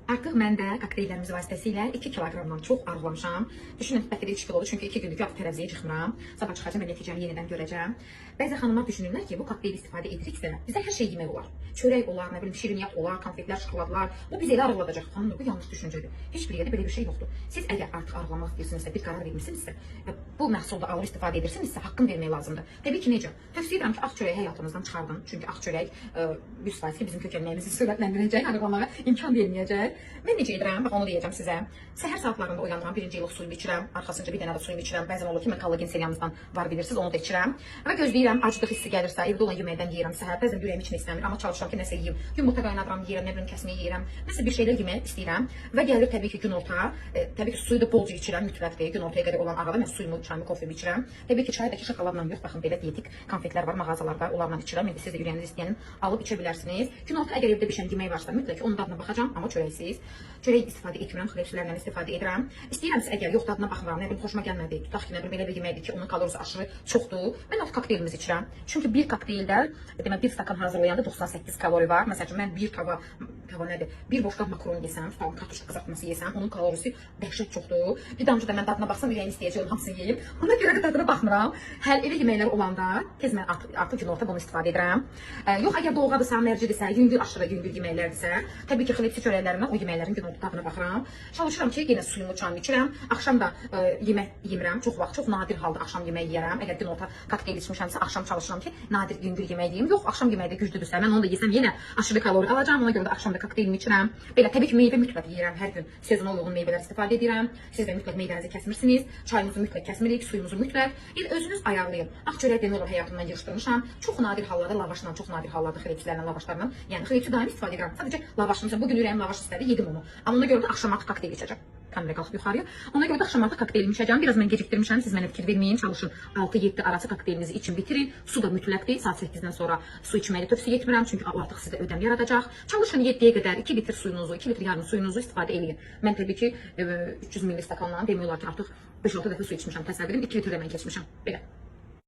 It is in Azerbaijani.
Artıq mən də kokteyllərimiz vasitəsilə 2 kiloqramdan çox arıqlamışam. Düşünün, bəlkə də 3 kilodur, çünki 2 gündür ki, artıq tərəziyə çıxmıram. Sabah çıxacağam və nəticəni yenidən görəcəm. Bəzi xanımlar düşünürlər ki, bu kokteyli istifadə ediriksə, bizə hər şey yemək olar. Çörək olar, nə bilim, şirniyyat olar, konfetlər, şokoladlar. Bu bizi elə arıqladacaq. Xanımlar, bu yanlış düşüncədir. Heç bir yerdə belə bir şey yoxdur. Siz əgər artıq arıqlamaq istəyirsinizsə, bir qərar vermisinizsə və bu məhsulda alıb istifadə edirsinizsə, haqqını vermək lazımdır. Təbii ki, necə? Tövsiyə edirəm ki, ağ çörəyi həyatınızdan çıxardın. Çünki ağ çörək 100% ki, bizim kökəlməyimizi sürətləndirəcək, arıqlamağa imkan verməyəcək. Mən necə edirəm? Bax onu deyəcəm sizə. Səhər saatlarında oyanıram, birinci ilıq suyumu içirəm, arxasınca bir dənə də suyumu içirəm. Bəzən olur ki, mən kollagen seriyamızdan var bilirsiniz, onu da içirəm. Və gözləyirəm, aclıq hissi gəlirsə, evdə olan yeməkdən yeyirəm səhər. Bəzən ürəyim heç nə istəmir, amma çalışıram ki, nəsə yeyim. Yumurta qaynadıram, yeyirəm, nə bilim kəsməyi yeyirəm. Nəsə bir şeylər yemək istəyirəm. Və gəlir təbii ki, günorta. Təbii ki, suyu da bolca içirəm, mütləqdir. Günortaya qədər olan arada mən suyumu, çayımı, kofemi içirəm. Təbii ki, çayı da ki, şokoladla yox, baxın belə dietik konfetlər var mağazalarda, onlarla içirəm. İndi siz də ürəyiniz istəyənin alıb içə bilərsiniz. Günorta əgər evdə bişən yemək varsa, mütləq ki, onun dadına baxacağam, amma çörəksiz. Çörək istifadə etmirəm, xlebslərlə istifadə edirəm. İstəyirəmsə əgər yox dadına baxmıram, nə bilim xoşuma gəlmədi. Tutaq ki, nə bilim elə bir yeməkdir ki, onun kalorisi aşırı çoxdur. Mən artıq kokteylimizi içirəm. Çünki bir kokteyldə, demək bir stakan hazırlayanda 98 kalori var. Məsəl üçün mən bir tava, tava nədir? Bir boşqab makaron yesəm, tutalım kartoşka qızartması yesəm, onun kalorisi dəhşət çoxdur. Bir damcı da mən dadına baxsam ürəyim istəyəcək onun hamısını yeyim. Ona görə də dadına baxmıram. Həll elə yeməklər olanda tez mən artıq günorta bunu istifadə edirəm. Yox əgər dolğadırsa, mərcidirsə, yüngül aşırı yüngül yeməklərdirsə, təbii ki, xlebsi çörəklərimə o yeməklərin günorta dadına baxıram. Çalışıram ki, yenə suyumu, çayımı içirəm. Axşam da yemək yemirəm. Çox vaxt, çox nadir halda axşam yeməyi yeyirəm. Əgər günorta kokteyl içmişəmsə, axşam çalışıram ki, nadir yüngül yemək yeyim. Yox, axşam yeməyi də güclüdürsə, mən onu da yesəm yenə aşırı kalori alacağam. Ona görə də axşam da kokteylimi içirəm. Belə təbii ki, meyvə mütləq yeyirəm hər gün. Sezona uyğun meyvələr istifadə edirəm. Siz də mütləq meyvənizi kəsmirsiniz. Çayımızı mütləq kəsmirik, suyumuzu mütləq. Yəni özünüz ayarlayın. Ağ çörək demək olar həyatımdan yığışdırmışam. Çox nadir hallarda lavaşla, çox nadir hallarda xlebslərlə, lavaşlarla. Yəni xlebsi daim istifadə edirəm. Sadəcə lavaş, məsələn, bu gün ürəyim lavaş istədi, yedim onu. Amma ona görə də axşam artıq kokteyl içəcəm. Kamera qalxıb yuxarıya. Ona görə də axşam artıq kokteylimi içəcəm. Biraz mən gecikdirmişəm. Siz mənə fikir verməyin. Çalışın 6-7 arası kokteylinizi için bitirin. Su da mütləqdir. Saat 8-dən sonra su içməyi tövsiyə etmirəm. Çünki o artıq sizdə ödəm yaradacaq. Çalışın 7-yə qədər 2 litr suyunuzu, 2 litr yarım suyunuzu istifadə eləyin. Mən təbii ki 300 ml stakanla demək olar ki, artıq 5-6 dəfə su içmişəm. Təsəvvür edin, 2 litr də mən keçmişəm. Belə.